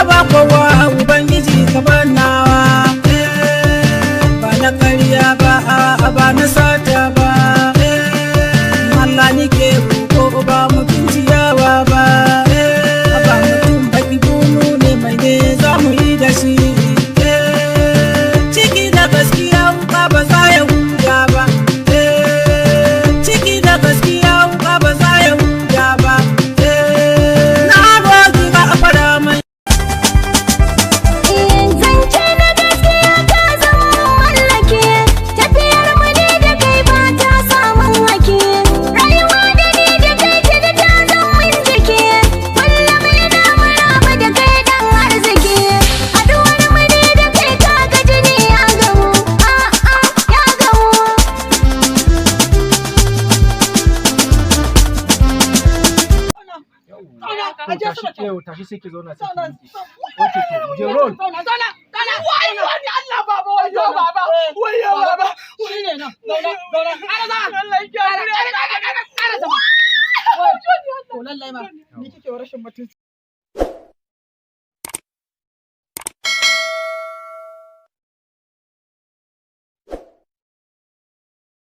Ba kowa, Ubangiji ka nawa. Ba na karya ba, a'a, ba na sata ba. Allah nike roƙo, ba mutum ciyawa ba. Ba mutum baki bunu ne, mai ne za mu yi da shi? Ciki da gaskiya, wuka ba za ya huda ba. Ciki da gaskiya, wuka ba za ya huda ba. Na roƙi gafara mai. Zance na gaskiya, ka zama mallake. Tafiyar mu ne da kai ba ta samun hake. Rayuwa da ni da kai tuni ta zama jiki. Kullum ina maraba da kai, dan arziki. Haduwar mu ne da kai, kaga jini ya gamu. A'a, ya gamu. To tashi, yau tashi, sai ki zauna, sai ki miƙe. Okay, to mu je, roll. Zauna, zauna, zauna. Wayo ni Allah, baba, wayo baba, wayo baba. Shine nan, zauna, zauna. Ƙara zama. Allah ya ƙara, ƙara, ƙara, ƙara zama. To lallai ma ni kike wa rashin mutunci.